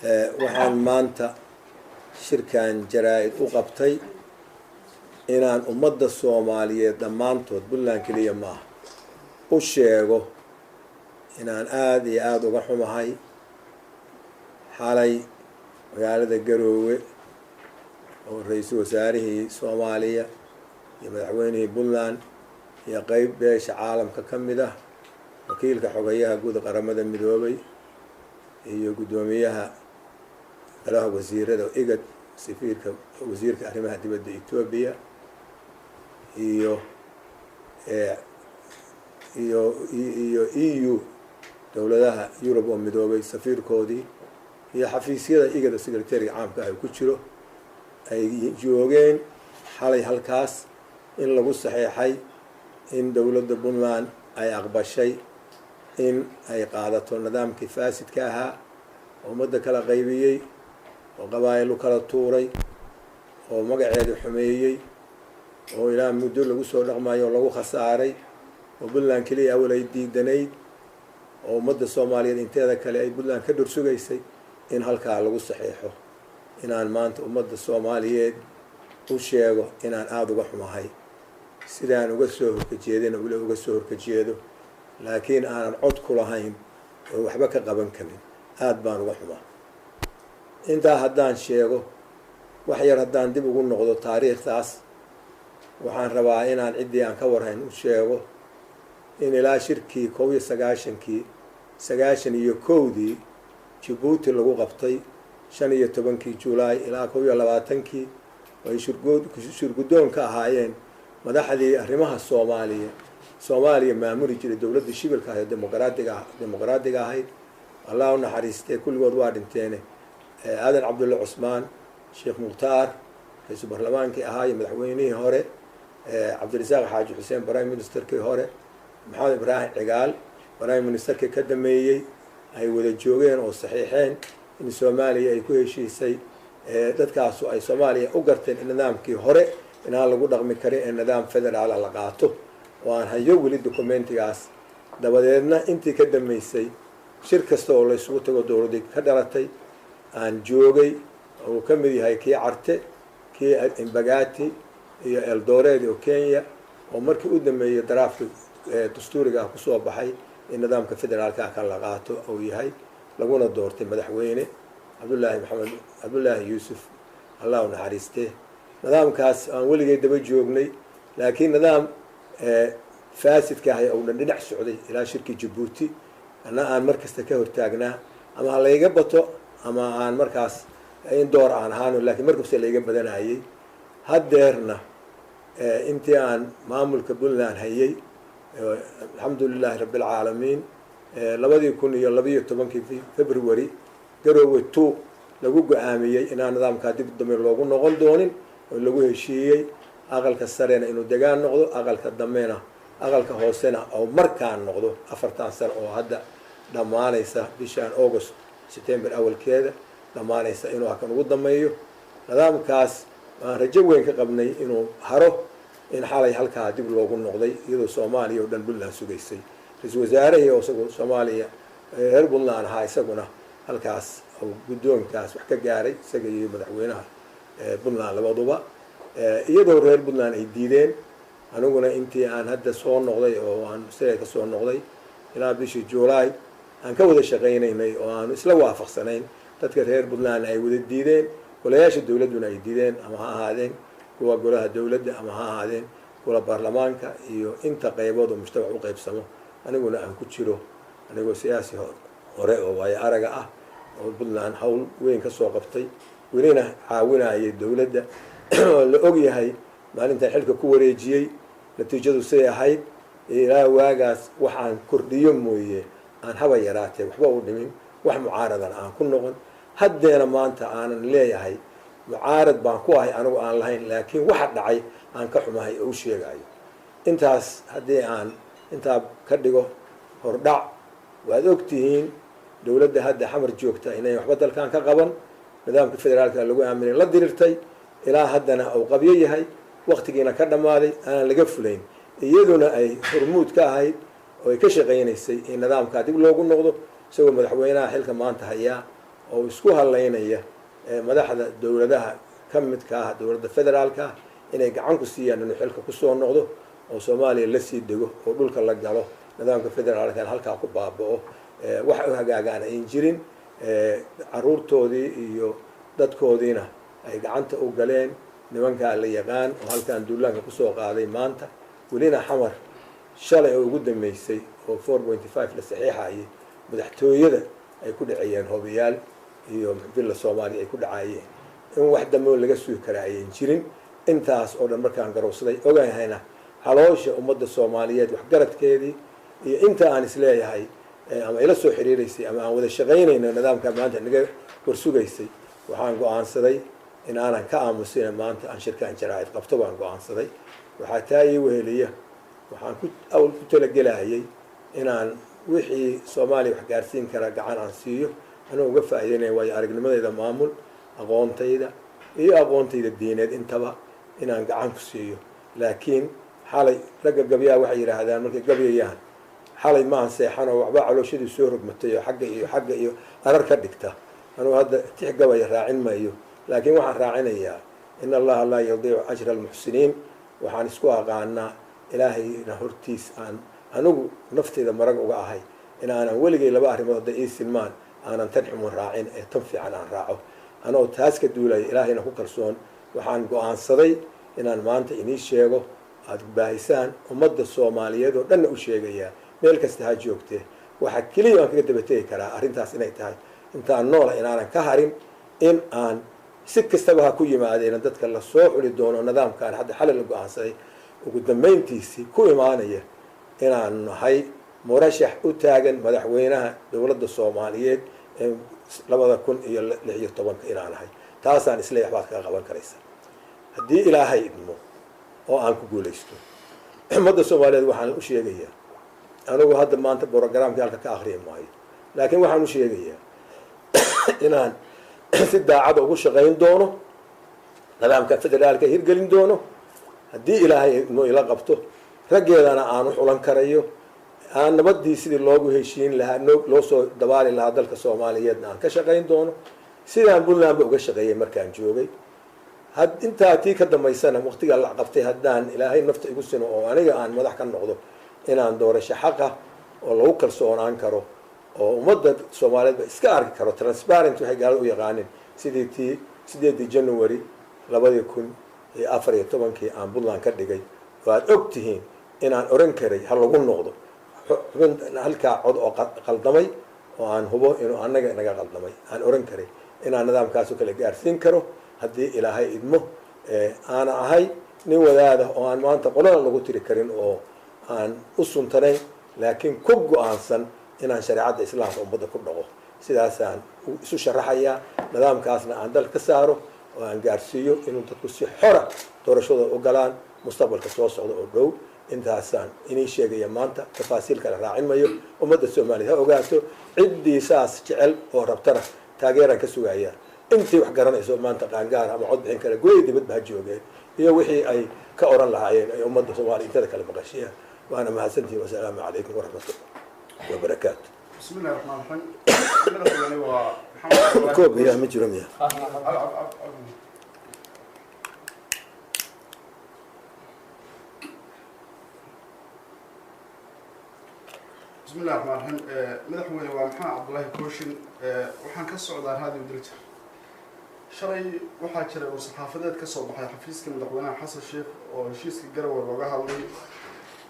Waxaan maanta shirkan jaraa-id u qabtay inaan ummadda Soomaaliyeed dhammaantood, Puntland keliya maaha, u sheego inaan aada iyo aada uga xumahay xalay magaalada Garoowe oo ra-iisul wasaarihii Soomaaliya iyo madaxweynihii Puntland iyo qeyb beesha caalamka ka mid ah, wakiilka xogayaha guud Qaramada Midoobay iyo guddoomiyaha golaha wasiirada IGAD, safiirka, wasiirka arrimaha dibadda Etoobiya iyo EU, dowladaha Yurub oo midoobay safiirkoodii, iyo xafiisyada IGAD secretariga caamka ah ku jiro ay joogeen xalay halkaas in lagu saxeexay in dowladda Puntland ay aqbashay in ay qaadato nidaamkii faasidka ahaa oo ummadda kala qaybiyey oo qabaa'ilu kala tuuray oo magaceeda xumeeyey oo ilaa muddo lagu soo dhaqmayo oo lagu khasaaray, oo Puntland keliya awal ay diidanayd oo ummadda Soomaaliyeed inteeda kale ay Puntland ka dhorsugaysay in halkaa lagu saxeexo. Inaan maanta ummadda Soomaaliyeed u sheego inaan aada uga xumahay, sidaan uga soo horkajeedana weli uga soo horkajeedo, laakiin aanan cod ku lahayn oo waxba ka qaban karin. Aada baan uga xumaa. Intaa haddaan sheego, wax yar haddaan dib ugu noqdo taariikhdaas, waxaan rabaa inaan ciddii aan ka warhayn u sheego in ilaa shirkii 91-kii, 91-dii Jabuuti lagu qabtay 15-kii Julaay ilaa 21-kii, oo ay shirguddoon ka ahaayeen madaxdii arrimaha Soomaaliya maamuli jiray, dowladda shibilka ahayd, dimuqraadiga ahayd, Allah u naxariistee, kulligood waa dhinteene, Aadan Cabdulle Cusmaan, Sheekh Mukhtaar ra-iisul baarlamaankii ahaa iyo madaxweynihii hore, Cabdirasaaq Xaaji Xuseen prime ministerkii hore, Maxamed Ibraahim Cigaal prime ministerkii ka dameeyey, ay wada joogeen oo saxiixeen in Soomaaliya ay ku heshiisay, dadkaasu ay Soomaaliya u garteen in nidaamkii hore inaan lagu dhaqmi karin ee nidaam federaala la qaato, oo aan hayo weli documentigaas. Dabadeedna intii ka dambeysay shir kasta oo laysugu tago dowladdii ka dhalatay aan joogay, oo uu ka mid yahay kii Carte, kii Imbagati iyo Eldoret oo Kenya, oo markii u dambeeyey daraafka dastuuriga ah kusoo baxay in nidaamka federaalka ah kan la qaato uu yahay, laguna doortay madaxweyne Cabdullaahi Maxamed Cabdullaahi Yuusuf, Allah u naxariistee. Nidaamkaas aan weligay daba joognay, laakiin nidaam faasidka ahay ou dhan dhinac socday ilaa shirkii Jabuuti, anna aan mar kasta ka hortaagnaa, ama ha layga bato ama aan markaas in door aan ahaano, laakiin mar kasta layga badanayay. Haddeerna intii aan maamulka Puntland hayay, alxamdu lilaahi rabbi alcaalamiin, 2012-kii February Garoowe 2 lagu go-aamiyey inaan nidaamkaa dib dambe loogu noqon doonin, oo lagu heshiiyey aqalka sarena inuu degaan noqdo, aqalka dambena, aqalka hoosena oo markaan noqdo 4tan sano oo hadda dhammaanaysa bishaan August, September awalkeeda dhammaanaysa, inuu hakan ugu dambeeyo. Nidaamkaas aan rajo weyn ka qabnay inuu haro in xalay halkaa dib loogu noqday, iyadoo Soomaaliya oo dhan Puntland sugaysay, ra-iisul wasaarihii oo isagu Soomaaliya reer Puntland ahaa isaguna halkaas oo guddoonkaas wax ka gaaray, isaga iyo madaxweynaha Puntland labaduba, iyadoo reer Puntland ay diideen. Aniguna intii aan hadda soo noqday oo aan Australia ka soo noqday ilaa bishii July aan ka wada shaqaynaynay oo aanu isla waafaqsanayn, dadka reer Puntland ay wada diideen, golayaasha dowladduna ay diideen, ama ha ahaadeen kuwa golaha dowladda ama ha ahaadeen kuwa baarlamaanka iyo inta qaybood oo mujtamac u qaybsamo, aniguna aan ku jiro, anigoo siyaasi hore oo waayo araga ah oo Puntland hawl weyn ka soo qabtay, welina caawinayay dowladda, oo la og yahay maalintaan xilka ku wareejiyey natiijadu siday ahayd ilaa waagaas waxaan kordhiyo mooye aan haba yaraatee waxba u dhimin, wax mucaaradan aan ku noqon. Haddeena maanta aanan leeyahay mucaarad baan ku ahay anigu aan lahayn, laakiin waxa dhacay aan ka xumahay oo u sheegayo. Intaas haddii aan intaa ka dhigo hordhac, waad og tihiin dowladda hadda Xamar joogta inay waxba dalkan ka qaban, nidaamka federaalka lagu aaminay la dirirtay, ilaa haddana uu qabyo yahay, waktigiina ka dhammaaday, aanan laga fulayn, iyaduna ay hormuud ka ahayd oo ay ka shaqaynaysay in nidaamkaa dib loogu noqdo, isagoo madaxweynaha xilka maanta hayaa oo isku halaynaya madaxda dowladaha ka midka ah dowladda federaalka ah inay gacan ku siiyaan inuu xilka kusoo noqdo oo Soomaaliya la sii dego oo dhulka la galo, nidaamka federaalka halkaa ku baaba'o, wax u hagaagaan ayn jirin, caruurtoodii iyo dadkoodiina ay gacanta u galeen nimankaa la yaqaan oo halkan duulaanka kusoo qaaday maanta. Welina Xamar shalay oo ugu dambeysay oo 4.5 la saxiixayay madaxtooyada ay ku dhacayeen hobiyaal iyo Villa Soomaaliya ay ku dhacayeen, in wax dambe laga sugi karaa ayan jirin. Intaas oo dhan markaan garowsaday, ogahayna caloosha ummadda Soomaaliyeed waxgaradkeedii iyo inta aan isleeyahay ama ila soo xiriireysay ama aan wada shaqaynayno nidaamka maanta naga warsugaysay, waxaan go-aansaday in aanan ka aamusina maanta aan shirkaan jaraa'id qabto baan go-aansaday. Waxaa taa ii weheliya, waxaan ku awl ku talagelayay inaan wixii Soomaaliya wax gaarsiin karaa gacan aan siiyo, anuu uga faa'iideynaya waayo aragnimadayda maamul, aqoontayda iyo aqoontayda diineed intaba inaan gacan ku siiyo. Laakiin xalay ragga gabyaha waxay yidhaahdaan markay gabyayaan, xalay maan seexan oo waxbaa calooshadii soo rogmatay oo xagga iyo xagga iyo arar ka dhigta. Anugu hadda tix gabaya raacin mayo, laakiin waxaan raacinayaa in Allaha laa yudiicu ajra almuxsiniin. Waxaan isku aqaanaa Ilaahayna hortiis aan anigu nafteyda marag uga ahay in aanan weligay laba arrimood hadday ii silmaan aanan tan xumun raacin ee tan fiican aan raaco. Anoo taas ka duulaya, Ilaahayna ku kalsoon, waxaan go-aansaday inaan maanta inii sheego, aada baahisaan, ummadda Soomaaliyeed oo dhanna u sheegayaa meel kasta ha joogtee, waxaa keliya aan kaga dabategi karaa arrintaas inay tahay intaan noola inaanan ka harin, in aan si kastaba ha ku yimaadeena dadka lasoo xuli doono nidaamkaan hadda xalay la go-aansaday ugu dambeyntiisii ku imaanaya inaan nahay murashax u taagan madaxweynaha dowladda Soomaaliyeed ee 2016 inaan ahay. Taasaan isleeyax baad kaga qaban karaysa haddii Ilaahay idmo oo aan ku guulaysto. Ummadda Soomaaliyeed waxaan u sheegayaa, anigu hadda maanta brogramkii halka ka akriyi maayo, laakiin waxaan u sheegayaa inaan si daacada ugu shaqayn doono nidaamka federaalka, hirgelin doono haddii Ilaahay idmo ila qabto, raggeedana aan u xulan karayo, aan nabadii sidii loogu heshiin lahaa loo soo dabaali lahaa dalka Soomaaliyeedna aan ka shaqayn doono, sidaan Puntlandba uga shaqeeyay markaan joogay. Had intaa tii ka dambaysana waqtigaa la qabtay haddaan Ilaahay nafta igu sino oo aniga aan madax ka noqdo, inaan doorasho xaqa oo lagu kalsoonaan karo oo ummadda Soomaaliyeed ba iska arki karo, transparent waxay gaalada u yaqaanin, sidii tii 8dii January 2014kii aan Puntland ka dhigay oo aad og tihiin inaan oran karay ha lagu noqdo xubin halkaa cod oo qaldamay oo aan hubo inuu annaga naga qaldamay, aan oran karay inaan nidaamkaasoo kale gaarsiin karo haddii Ilaahay idmo. Aana ahay nin wadaada oo aan maanta qolada lagu tiri karin oo aan u suntanayn, laakiin ku go-aansan inaan shareecadda islaamka ummadda ku dhaqo. Sidaasaan isu sharaxayaa, nidaamkaasna aan dal ka saaro oo aan gaarsiiyo inuu dadku si xora doorashada u galaan mustaqbalka soo socda oo dhow. Intaasaan inii sheegaya maanta, tafaasiil kale raacin mayo. Ummadda Soomaaliya ha ogaato, ciddii saas jecel oo rabtana taageeraan ka sugayaa, intii wax garanayso maanta qaangaar ama cod bixin kara gudaha dibadba ha joogeen iyo wixii ay ka oran lahaayeen ay ummadda Soomaaliya intada kale maqashiyaan. Waana mahadsantihin, wasalaamu calaykum waraxmatullah wabarakaatu. بسم الله الرحمن الرحيم. madaxweyne waa Maxamed Koob miyaa ma jiro miya? بسم الله الرحمن الرحيم. madaxweyne waa Maxamed Cabdullaahi Kooshin, waxaan ka socdaa Raadiyo Diljar. Shalay waxaa jiray uu saxaafadeed ka soo baxay xafiiska madaxweynaha Xasan Sheikh oo heshiiska Garowe looga hadlay.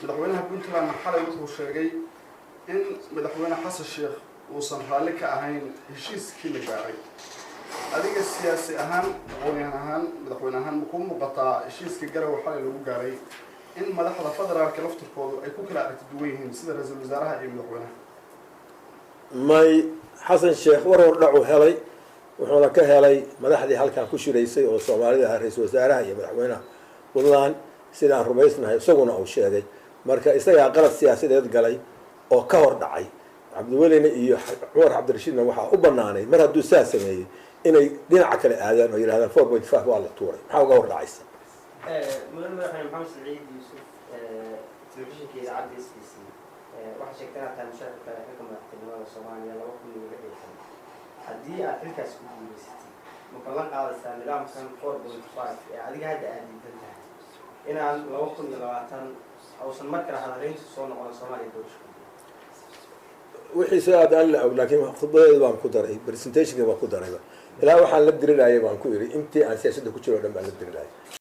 Madaxweynaha Puntland xalay wuxuu sheegay in madaxweyne Xasan Sheikh uusan raalli ka ahayn heshiiskii la gaaray. Adiga siyaasi ahaan, aqoonyahan ahaan, madaxweyne ahaan, ma kuu muuqataa heshiiska Garowe xalay lagu gaaray in madaxda federaalka laftirkoodu ay ku kala aragti duwan yihiin, sida ra-iisul wasaaraha iyo madaxweynaha? May, Xasan Sheekh war hor dhacu helay, wuxuuna ka helay madaxdii halkan ku shiraysay oo Soomaalida ahaa, ra-iisul wasaaraha iyo madaxweynaha Puntland, sidaan rumaysnahay isaguna uu sheegay. Marka isagaa qalad siyaasadeed galay oo ka hor dhacay. Cabdiwelina iyo Cumar Cabdirashiidna waxaa u banaanay mar hadduu saa sameeyey inay dhinaca kale aadaan oo yidhahdaan 4.5 waa la tuuray, maxaa uga hor dhacaysa? Mudan madaxweyne, Maxamed Saciid Yuusuf, telefishinka idaacadda SBC. Waxaa sheegtay inaad tahay musharrafka xilka madaxtinimada Soomaaliya 2016. Haddii aad xilkaas ku guulaysatid, ma ballan qaadaysaa nidaamkan 4.5 ee adiga hadda aad diidan tahay inaan 2020 ausan mar kale hadalayntu soo noqon Soomaaliya doorasho? Wixii soo aad aan la og, laakiin khudbadeeda baan ku daray, presentationka baan ku darayba. Ilaa waxaan la dirirayay baan ku iri intii aan siyaasadda ku jiro o dhan baan la dirirayay.